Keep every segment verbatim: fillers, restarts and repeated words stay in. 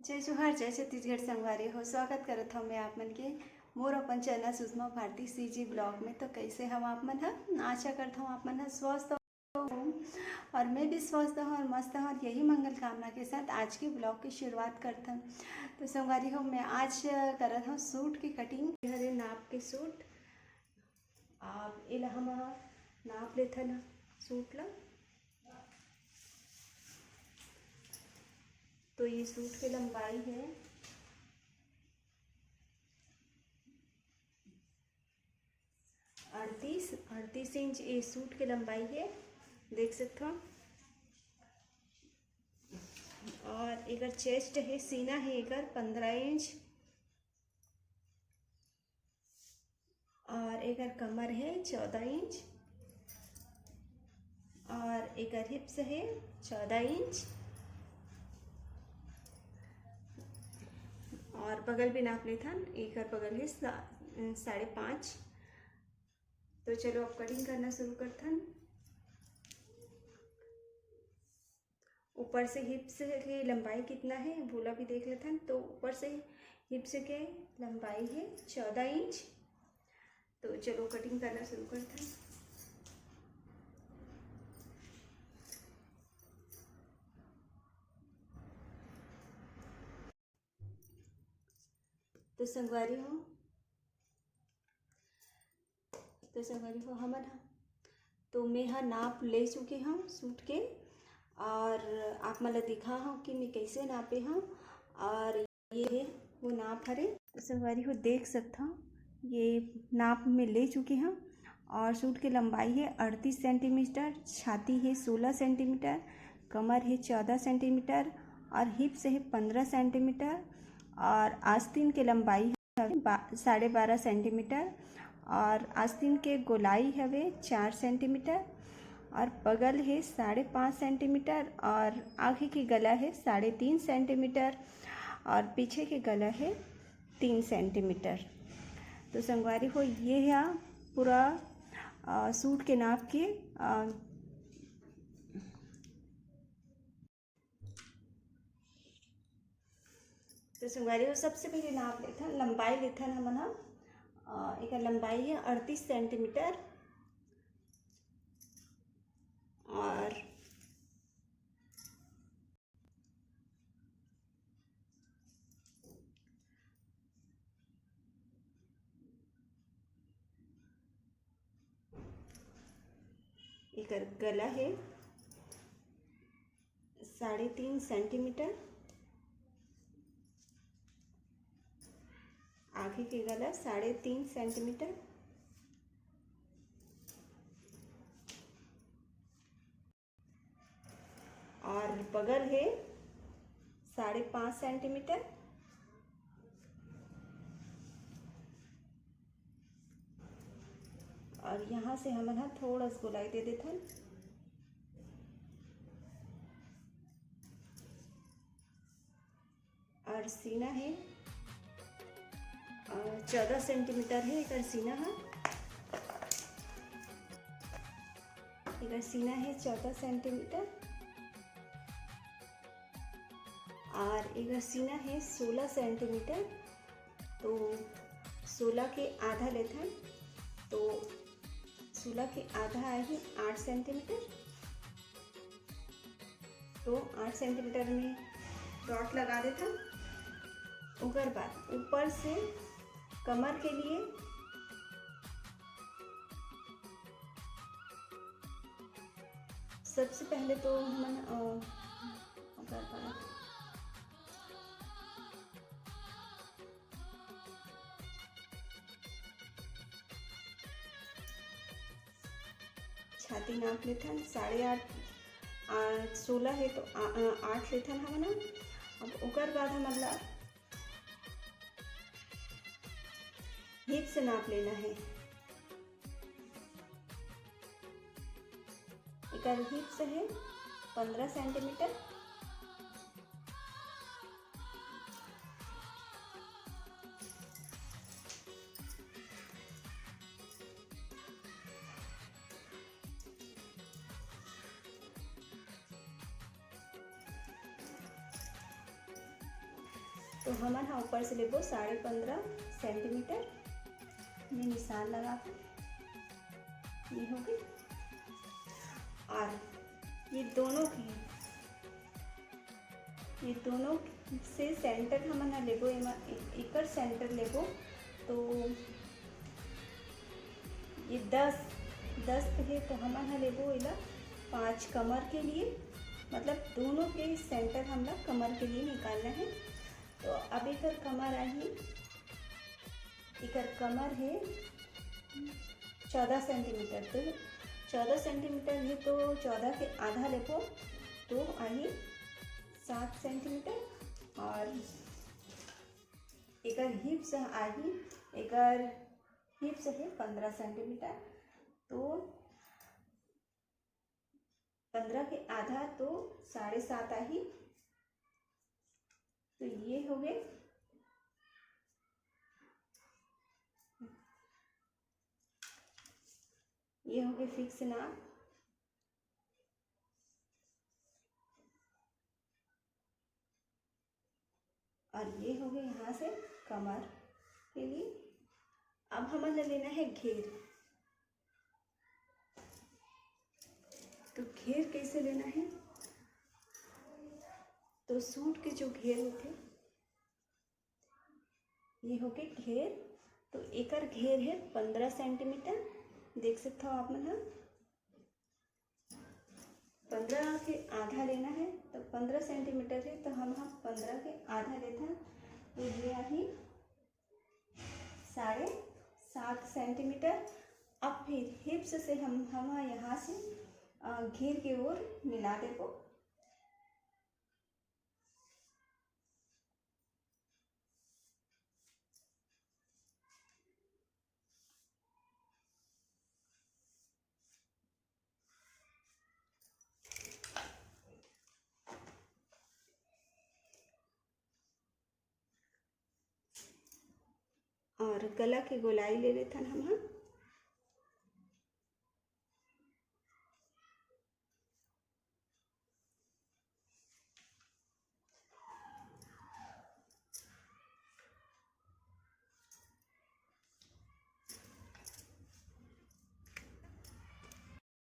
जय जोहार, जय छत्तीसगढ़ संगवारी हो। स्वागत करत हव मैं आप मन के मोर अपन चैनल सुषमा भारती सीजी ब्लॉग में। तो कैसे हव आप मन ह? आशा करत हव आप मन ह स्वस्थ हो और मैं भी स्वस्थ हूँ और मस्त हूँ। और यही मंगल कामना के साथ आज के ब्लॉग की शुरुआत करत हन। तो संगवारी हो, मैं आज करत हूँ सूट की कटिंग। ये हरे नाप के सूट। अब एला हम नाप लेथन सूट ला। तो ये सूट के लंबाई है अड़तीस, अड़तीस इंच ये सूट के लंबाई है, देख सकत हो। और एकर चेस्ट है, सीना है एकर पंद्रह इंच, और एकर कमर है चौदह इंच, और एकर हिप्स है चौदह इंच, और बगल भी नाप लेथन, एकर बगल है सा-, साढ़े पाँच। तो चलो, अब कटिंग करना शुरू करथन। ऊपर से हिप्स के लंबाई कितना है, वोला भी देख लेथन। तो ऊपर से हिप्स के लंबाई है चौदह इंच। तो चलो, कटिंग करना शुरू करथन। तो संगवारी हो, तो संगवारी हो, हमन ह, तो मैं ह नाप ले चुके हव सूट के, और आप मन ल दिखा हव कि मैं कैसे नापे हव। और ये है वो नाप हरे। तो संगवारी हो, देख सकत हव, ये नाप में ले चुके हव। और सूट के लंबाई है अड़तीस सेंटीमीटर, छाती है सोलह सेंटीमीटर, कमर है चौदह सेंटीमीटर, और हिप्स है पंद्रह सेंटीमीटर, और आस्तीन के लंबाई हवे बा-, साढ़े बारह सेंटीमीटर, और आस्तीन के गोलाई हवे चार सेंटीमीटर, और बगल है साढ़े पाँच सेंटीमीटर, और आगे के गला है साढ़े तीन सेंटीमीटर, और पीछे के गला है तीन सेंटीमीटर। तो संगवारी हो, ये है पूरा, अ, सूट के नाप के, अ, तो संगवारी हो, सबसे पहले नाप लेथन, लंबाई लेथन हमन ह। अ, एकर लंबाई है अड़तीस सेंटीमीटर, और एकर गला है साढ़े तीन सेंटीमीटर, आगे के गला साढ़े तीन सेंटीमीटर, और बगल है साढ़े पाँच सेंटीमीटर। और यहाँ से हमन ह थोड़ा सा गोलाई दे देथन। और सीना है, अ, चौदह सेंटीमीटर है एकर सीना ह। एकर सीना है चौदह सेंटीमीटर, और एकर सीना है सोलह सेंटीमीटर। तो सोलह के आधा लेथन, तो सोलह के आधा आही आठ सेंटीमीटर। तो आठ सेंटीमीटर में डॉट लगा देथन। ओकर बाद ऊपर से कमर के लिए सबसे पहले तो हमन, अ, ओकर बाद छाती नाप लेथन, साढ़े आठ, आ, सोलह है तो आ, आ, आठ लेथन हमन ह। अब ओकर बाद हमन ला हिप्स नाप लेना है। एकर हिप्स है पंद्रह सेंटीमीटर। तो हमन ह ऊपर से लेबो साढ़े पंद्रह सेंटीमीटर में निशान लगाबो। ये हो गई। और ये दोनों के, ये दोनों से सेंटर हमन ह लेबो, एमा ए-, एकर सेंटर लेबो। तो ये दस, दस के हे, तो हमन ह लेबो एला पाँच कमर के लिए, मतलब दोनों के सेंटर हमला कमर के लिए निकालना है। तो अब एकर कमर आही, एकर कमर है चौदह सेंटीमीटर। तो चौदह सेंटीमीटर है, तो चौदह के आधा लेबो तो आही सात सेंटीमीटर। और एकर हिप्स आही, एकर हिप्स है पंद्रह सेंटीमीटर। तो पंद्रह के आधा तो साढ़े सात आही। तो ये हो गए, ये हो गए फिक्स नाप। और ये हो गए यहाँ से कमर के लिए। अब हमन ला लेना है घेर। तो घेर कैसे लेना है? तो सूट के जो घेर होते, ये हो गए घेर। तो एकर घेर है पंद्रह सेंटीमीटर, देख सकते हो आप मन ह। पंद्रह के आधा लेना है, तो पंद्रह सेंटीमीटर है, तो हम ह पंद्रह के आधा लेथन। तो ये आही साढ़े सात सेंटीमीटर। अब फिर हिप्स से हम, हम यहाँ से, अ, घेर के ओर मिला देबो। और गला के गोलाई ले लेथन हम ह।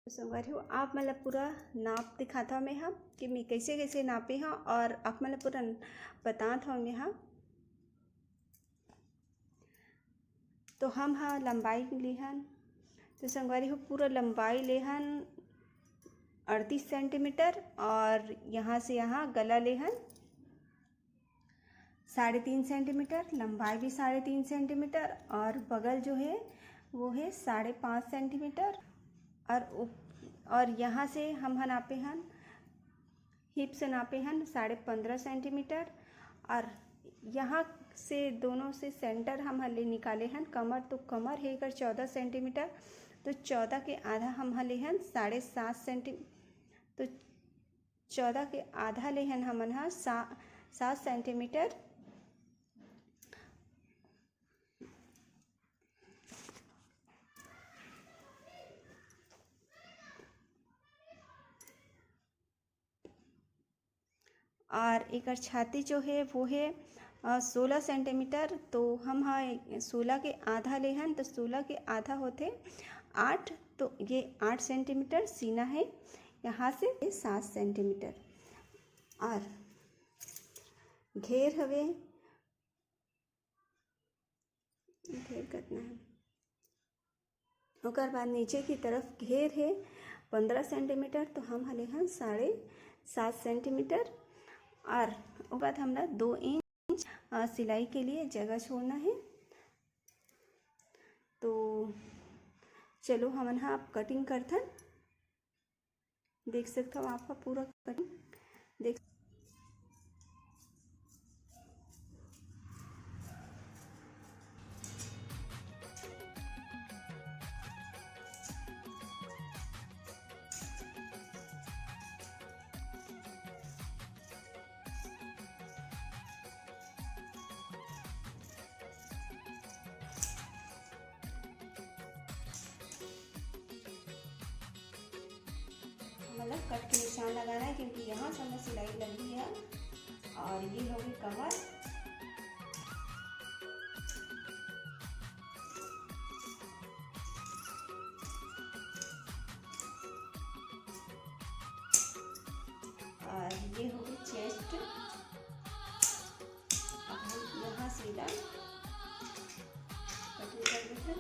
तो संगवारी हो, आप मन ला पूरा नाप दिखात हव मैं ह कि मैं कैसे कैसे नापे हव और आप मन ला पूरा बतात हव मैं ह। तो हम ह लंबाई लेहन, तो संगवारी हो, पूरा लंबाई लेहन अड़तीस सेंटीमीटर और यहाँ से यहाँ गला लेहन साढ़े तीन सेंटीमीटर, लंबाई भी साढ़े तीन सेंटीमीटर और बगल जो है वो है साढ़े पाँच सेंटीमीटर। और उप-, और यहाँ से हम ह नापे हन, हिप से नापे हन साढ़े पंद्रह सेंटीमीटर और यहाँ से दोनों से सेंटर हम ह ले निकाले हन कमर। तो कमर है एकर चौदह सेंटीमीटर, तो चौदह के आधा हम ह ले हन साढ़े सात सेंटी-, तो चौदह के आधा ले हन हमन ह सा-, सात सेंटीमीटर। और एकर छाती जो है वो है, अ, सोलह सेंटीमीटर। तो हम ह सोलह के आधा लेहन, तो सोलह के आधा होथे आठ, तो ये आठ सेंटीमीटर सीना है, यहाँ से ये सात सेंटीमीटर। और घेर हवे, घेर कतना है, ओकर बाद नीचे की तरफ घेर है पंद्रह सेंटीमीटर, तो हम ह लेहन साढ़े सात सेंटीमीटर। और ओकर बाद हमला दो इंच, अ, सिलाई के लिए जगह छोड़ना है। तो चलो हमन ह अब कटिंग करथन। देख सकथव आप ह पूरा कटिंग देख मतलब कट के निशान लगाना है, क्योंकि यहाँ से हमें सिलाई लगी है। और ये होगी कमर, ला कटिंग कर देथन।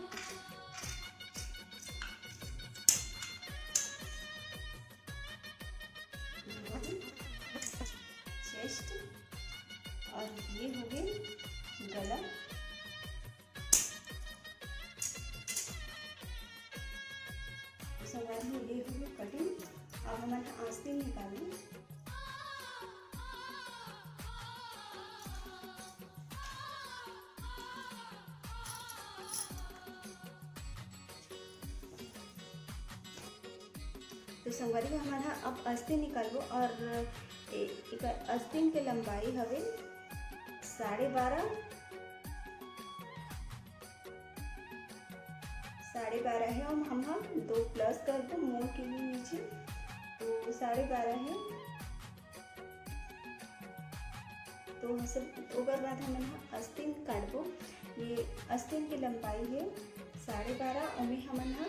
चेस्ट और ये हो गए गला। तो संगवारी हो, ये हो गए कटिंग। अब हमन आस्तीन निकालबो। तो संगवारी हो, हमन ह अब आस्तीन निकालबो और ए-, एकर आस्तीन के लंबाई हवे साढ़े बारह, साढ़े बारह हे। हम हम दो प्लस करबो मोर के लिए नीचे, तो साढ़े बारह हे। तो हम सब ओकर बाद हमन ह आस्तीन काटबो। ये आस्तीन के लंबाई हे साढ़े बारह, ओमे हमन ह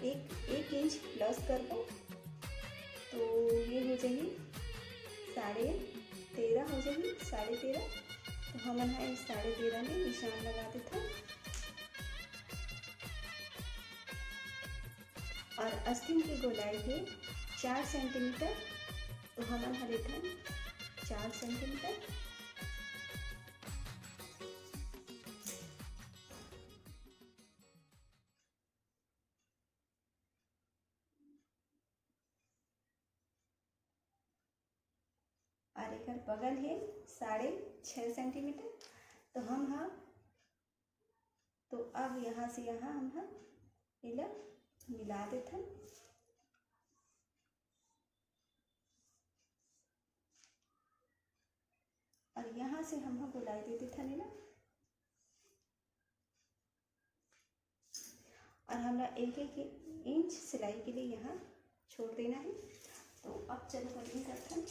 एक, एक इंच प्लस करबो, तो ये हो जाही साढ़े तेरह हो जाही, साढ़े तेरह। तो हमन ह साढ़े तेरह में निशान लगा देथन। और आस्तीन के गोलाई हे चार सेंटीमीटर, तो हमन ह लेथन चार सेंटीमीटर। और एकर बगल हे साढ़े छः सेंटीमीटर। तो हम ह, तो अब यहाँ से यहाँ हम ह एला मिला देथन और यहाँ से हम ह गोलाई दे देथन एला। और हमला एक एक इंच सिलाई के लिए यहाँ छोड़ देना है। तो अब चलो कटिंग करथन।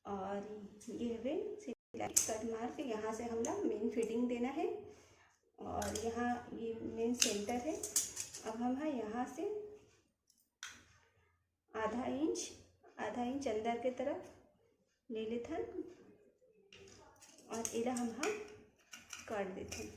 और ये हवे सिलाई कट मार्क, यहाँ से हमला मेन फिटिंग देना है और यहाँ ये मेन सेंटर है। अब हम ह यहाँ से आधा इंच, आधा इंच अंदर के तरफ ले लेथन और एला हम ह काट देथन।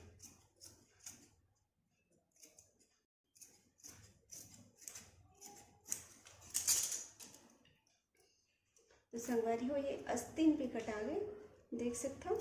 तो संगवारी हो, ये आस्तीन भी कटा गे, देख सकथव।